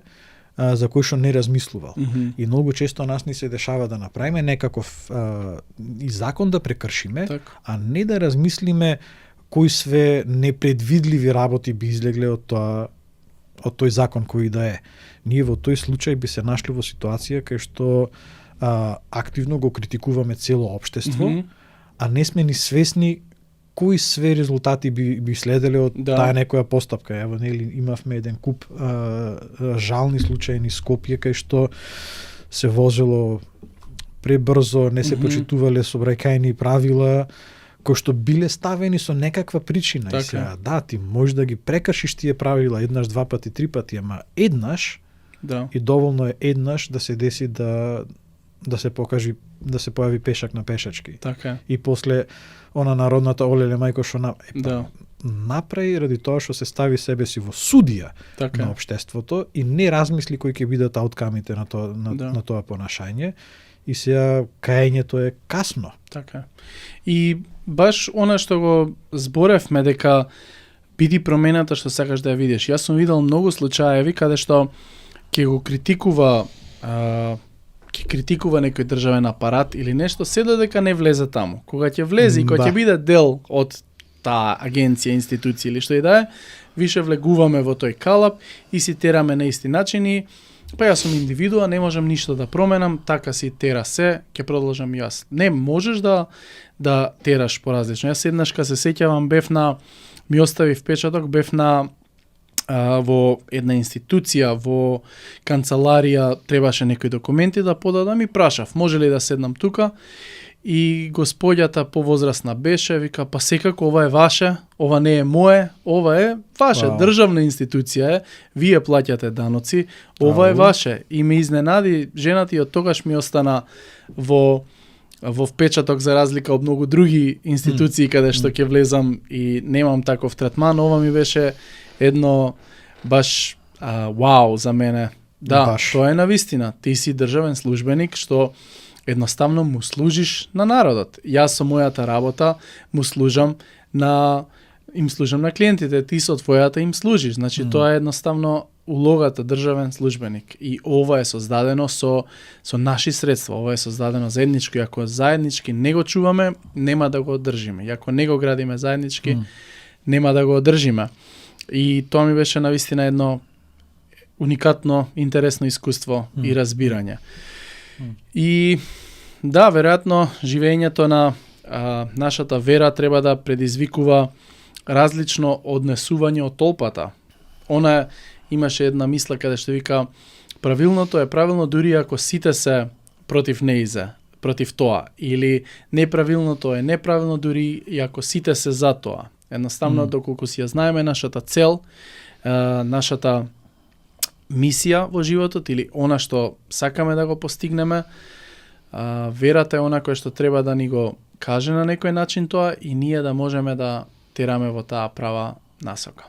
за кои што не размислувал. И многу често нас ни се дешава да направиме некаков и закон да прекршиме, а не да размислиме кои све непредвидливи работи би излегле од тој закон кој да е. Ние во тој случај би се нашли во ситуација кај што активно го критикуваме цело општество, а не сме ни свесни кои све резултати би следеле од таа некоја постапка. Ево, нели имавме еден куп жални случаи низ Скопје кај што се возело пребрзо, не се почитувале сообраќајни правила кои што биле ставени со некаква причина. И сега, да, ти можеш да ги прекршиш тие правила еднаш, два пати, три пати, ама еднаш и доволно е еднаш да се деси да се покажи, да се појави пешак на пешачки. Така. И после она народната олеле мајко што направи ради тоа што се стави себе си во судија на општеството и не размисли кои ќе бидат ауткамите на тоа понашање. И сега каењето е касно. Така. И баш она што го зборевме дека биди промената што сакаш да ја видиш. Јас сум видел многу случаеви каде што ќе го критикува некој државен апарат или нешто, се додека не влезе таму. Кога ќе влезе и кога ќе биде дел од таа агенција, институција или што и да е, више влегуваме во тој калап и си тераме на исти начини. Па јас сум индивидуа, не можам ништо да променам, така си тера се, ќе продолжам јас. Не можеш да тераш поразлично. Јас еднаш кога се сеќавам ми остави впечаток, бев во една институција, во канцеларија, требаше некои документи да подадам и прашав, може ли да седнам тука? И господјата повозрасна беше, вика, па секако ова е ваше, ова не е мое, ова е ваше, државна институција е, вие плаќате даноци, ова е ваше. И ме изненади жената и од тогаш ми остана во впечаток за разлика од многу други институции каде што ќе влезам и немам таков третман, ова ми беше едно баш вау за мене. Да, тоа е навистина. Ти си државен службеник што едноставно му служиш на народот. Јас со мојата работа му служам на им служам на клиентите, ти со твојата им служиш. Значи тоа е едноставно улогата државен службеник и ова е создадено со наши средства, ова е создадено заеднички, ако заеднички не го чуваме, нема да го одржиме. И ако не го градиме заеднички, нема да го одржиме. И тоа ми беше навистина едно уникатно, интересно искуство и разбирање. И да, веројатно живењето на нашата вера треба да предизвикува различно однесување од толпата. Она имаше една мисла каде што вика правилното е правилно дури ако сите се против неизе, против тоа, или неправилното е неправилно дури и ако сите се за тоа. Едноставно доколку си ја знаеме нашата цел, нашата мисија во животот или она што сакаме да го постигнеме, верата е она која што треба да ни го каже на некој начин тоа и ние да можеме да тераме во таа права насока.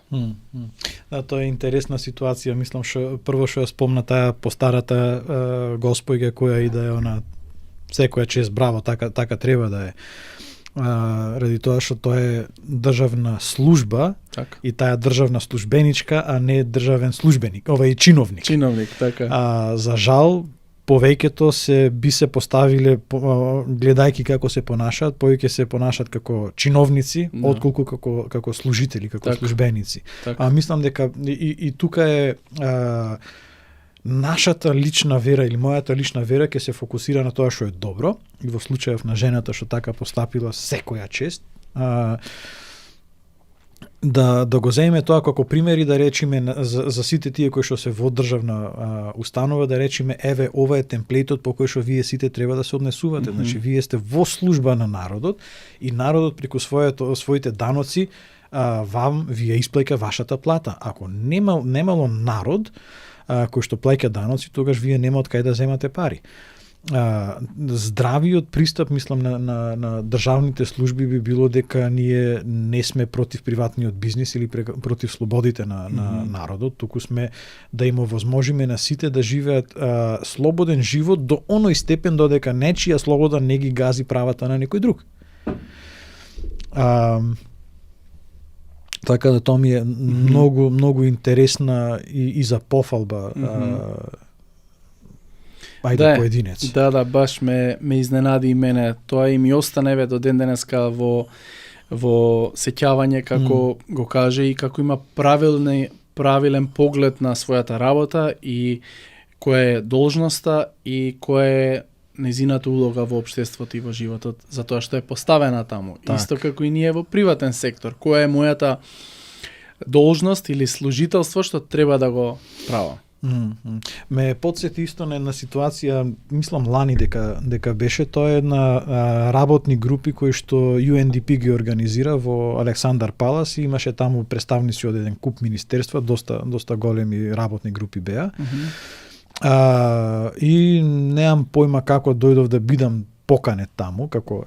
Да, тоа е интересна ситуација. Мислам прво што ја спомна таа постарата госпојка која и да е она секоја чест браво, така треба да е. Ради тоа што тоа е државна служба и таа државна службеничка, а не државен службеник, ова е чиновник. Чиновник, така. За жал, повеќето би се поставиле, гледајќи како се понашаат, повеќе се понашаат како чиновници, отколку како служители, како службеници. Мислам дека и тука е нашата лична вера или мојата лична вера ќе се фокусира на тоа што е добро, и во случајов на жената што така постапила секоја чест, да го земеме тоа како пример и да речеме за сите тие кои што се во државна установа, да речеме еве ова е темплейтот по кој што вие сите треба да се однесувате. Значи вие сте во служба на народот и народот преку своите даноци ви ја исплаќа вашата плата. Ако немало народ кој што плаќа даноци, тогаш вие нема од кај да земате пари. Здравиот пристап, мислам, на државните служби би било дека ние не сме против приватниот бизнис или против слободите на народот, туку сме да им овозможиме на сите да живеат слободен живот до оној степен додека нечија слобода не ги гази правата на некој друг. Така да тоа ми е многу интересна и за пофалба поединец. Да, баш ме изненади и мене. Тоа и ми остане до ден денеска во сеќавање како го каже и како има правилен поглед на својата работа и која е должноста и која е незината улога во општеството и во животот, затоа што е поставена таму. Исто како и ние во приватен сектор. Која е мојата должност или служителство што треба да го правам? Ме потсети исто на една ситуација, мислам лани дека беше, тоа е една работни групи кои што UNDP ги организира во Александар Палас и имаше таму представници од еден куп министерства, доста големи работни групи беа. И немам појма како дојдов да бидам поканет таму, како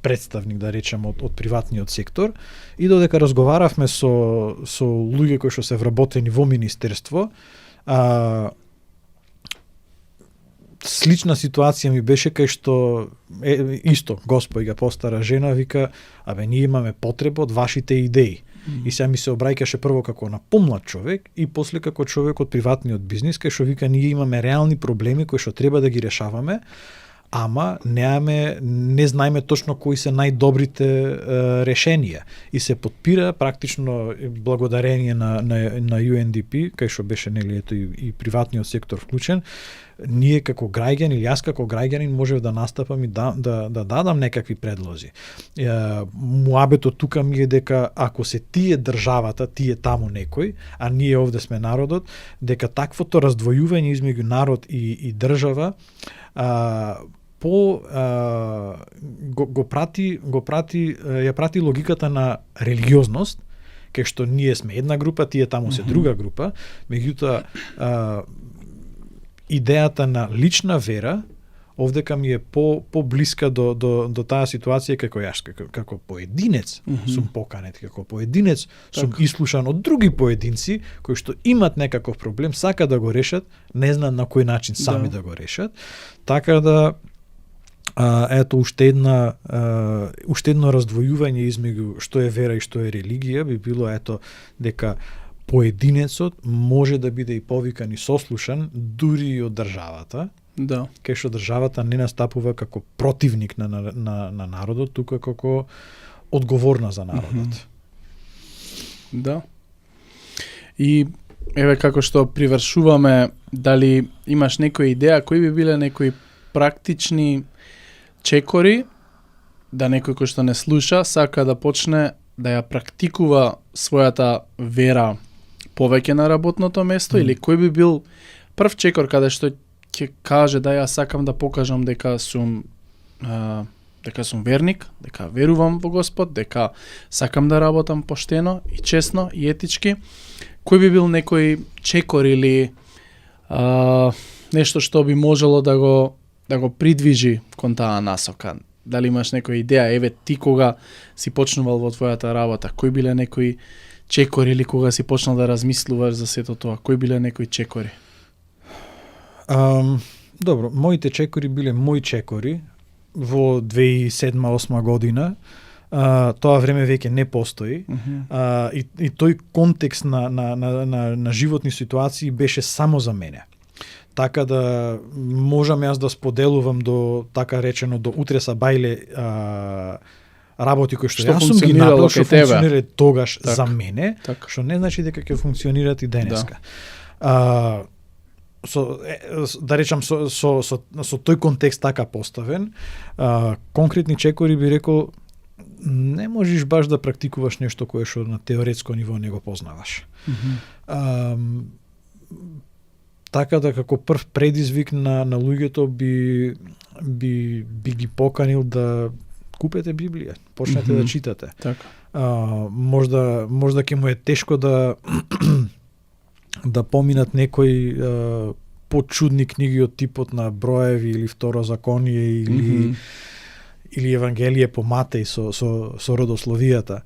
представник, да речем, од приватниот сектор, и додека разговаравме со луѓе кои што се вработени во министерство, слична ситуација ми беше кај што исто госпојка постара жена вика, ние имаме потреба од вашите идеи. И сега ми се обраќаше прво како на помлад човек и после како човек од приватниот бизнис, кај што вика ние имаме реални проблеми кои што треба да ги решаваме, ама не знаеме точно кои се најдобрите решенија. И се подпира практично благодарение на UNDP, кај што беше и приватниот сектор вклучен, ние како граѓани или јас како граѓанин можев да настапам и да дадам некакви предлози. Муабетот тука ми е дека ако се тие државата, тие таму некој, а ние овде сме народот, дека таквото раздвојување измеѓу народ и држава ја прати логиката на религиозност, кај што ние сме една група, тие таму се друга група, меѓутоа идејата на лична вера овдека ми е по-блиска до таа ситуација како јас, како поединец сум поканет, како поединец сум ислушан од други поединци кои што имат некаков проблем, сака да го решат, не знаат на кој начин сами да го решат, така да ето уште едно раздвојување измеѓу што е вера и што е религија би било ето дека поединецот може да биде и повикан и сослушан дури и од државата. Да. Кај што државата не настапува како противник на народот, тука како одговорна за народот. Да. И еве како што привршуваме, дали имаш некоја идеја кои би биле некои практични чекори да некој кој што не слуша сака да почне да ја практикува својата вера повеќе на работното место или кој би бил прв чекор каде што ќе каже да ја сакам да покажам дека сум верник, дека верувам во Господ, дека сакам да работам поштено и честно и етички. Кој би бил некој чекор или нешто што би можело да го придвижи кон таа насока? Дали имаш некоја идеја, еве ти кога си почнувал во твојата работа, кои биле некои чекори или кога си почнал да размислуваш за сето тоа, кои биле некои чекори? Добро, моите чекори биле мои чекори во 2007-2008 година. Тоа време веќе не постои. И тој контекст на животни ситуации беше само за мене. Така да можам јас да споделувам до така речено до утре са бајле работи кои што јас сум ги направил, што функционира тогаш за мене, што не значи дека ќе функционираат и денеска. Да речам со тој контекст така поставен, конкретни чекори би рекол не можеш баш да практикуваш нешто кое што на теоретско ниво не го познаваш. Така да како прв предизвик на луѓето би ги поканил да купете Библија, почнете да читате. Така. Можда ќе му е тешко да поминат некои почудни книги од типот на Броеви или Второзаконие или Евангелие по Матеј со родословијата.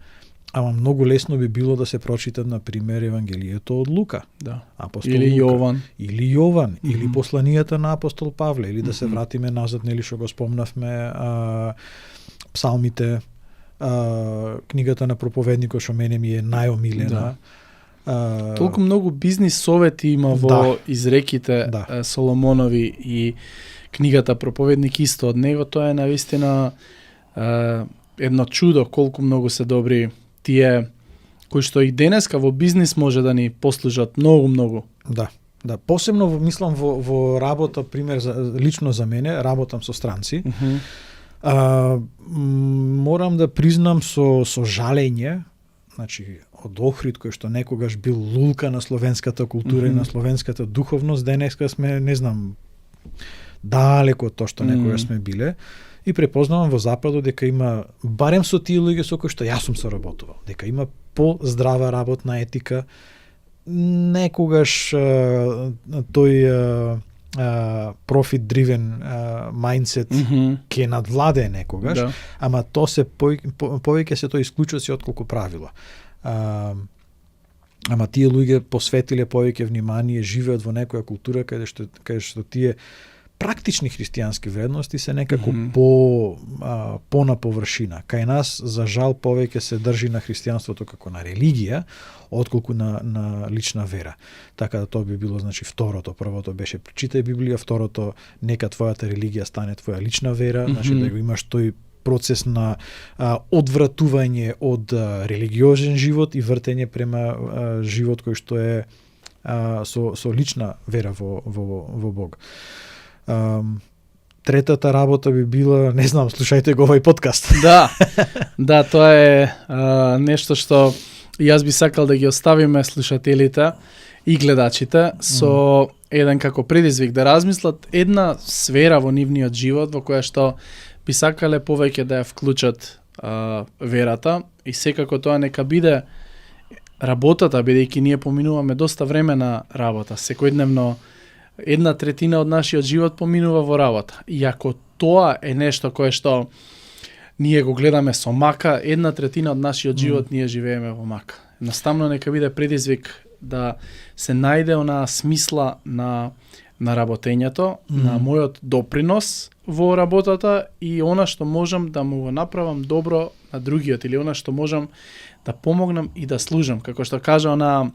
Ама многу лесно би било да се прочитат, например, Евангелието од Лука. Да. Апостол или Лука. Јован. Или Јован, или посланијата на апостол Павле, или да се вратиме назад, нели што го спомнавме, псалмите, книгата на проповедникот што мене ми е најомилена. Толку многу бизнис совети има во изреките Соломонови и книгата Проповедник исто од него. Тоа е навистина едно чудо колку многу се добри тие кои што и денеска во бизнис може да ни послужат многу. Да. Посебно мислам во работа, пример лично за мене, работам со странци. Морам да признам со жалење, значи од Охрид кој што некогаш бил лулка на словенската култура и на словенската духовност, денеска сме, не знам, далеко од тоа што некогаш сме биле. И препознавам во Западот дека има, барем со тие луѓе со кои што јас сум соработувал, дека има по-здрава работна етика, некогаш тој profit-driven mindset ке надвладе некогаш, ама то се повеќе се тоа исклучоци отколку правило. Ама тие луѓе посветиле повеќе внимание, живеат во некоја култура каде што тие практични христијански вредности се некако по на површина. Кај нас, за жал, повеќе се држи на христијанството како на религија, отколку на лична вера. Така да тоа би било, значи, второто. Првото беше читај Библија, второто нека твојата религија стане твоја лична вера, значи да го имаш тој процес на одвратување од религиозен живот и вртење према живот кој што е со лична вера во Бог. Третата работа би била, не знам, слушајте го овој подкаст. Да, тоа е нешто што јас би сакал да ги оставиме слушателите и гледачите со еден како предизвик да размислат една сфера во нивниот живот во која што би сакале повеќе да ја вклучат верата и секако тоа нека биде работата, бидејќи ние поминуваме доста време на работа, секојдневно 1/3 од нашиот живот поминува во работа. И ако тоа е нешто кое што ние го гледаме со мака, 1/3 од нашиот живот ние живееме во мака. Наставно нека биде предизвик да се најде онаа смисла на работењето, на мојот допринос во работата и она што можам да му го направам добро на другиот или она што можам да помогнам и да служам. Како што кажа она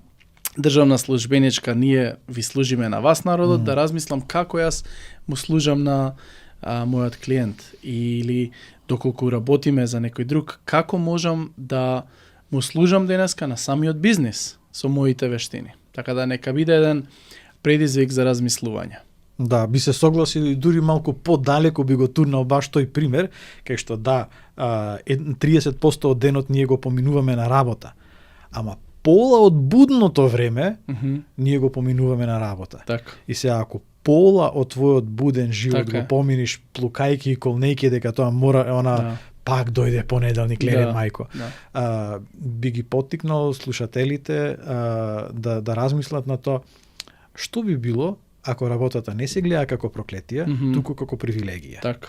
државна службеничка, ние ви служиме на вас народот, да размислам како јас му служам на мојот клиент или доколку работиме за некој друг, како можам да му служам денеска на самиот бизнис со моите вештини. Така да нека биде еден предизвик за размислување. Да, би се согласил и дури малку подалеку би го турнал баш тој пример, кај што 30% од денот ние го поминуваме на работа, ама пола од будното време ние го поминуваме на работа. Така. И сега ако пола од твојот буден живот Така. го поминиш плукајки и колнејки дека тоа мора пак дојде понеделник, леле мајко. Би ги поттикнал слушателите да размислат на тоа што би било ако работата не се гледа како проклетија, туку како привилегија. Така.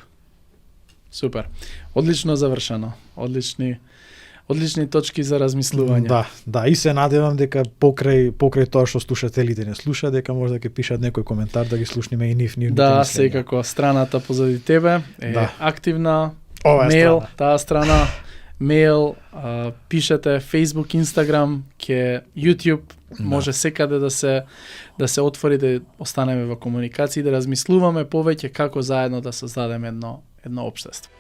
Супер. Одлично завршено. Одлични точки за размислување. Да, и се надевам дека покрај тоа што слушателите не слушаат, дека може да ќе пишат некој коментар да ги слушнеме и нивните Да, секако страната позади тебе е активна. Мејл, таа страна, мејл, пишете Facebook, Instagram, YouTube, може секаде да се отвори, да останеме во комуникација и да размислуваме повеќе како заедно да создадеме едно општество.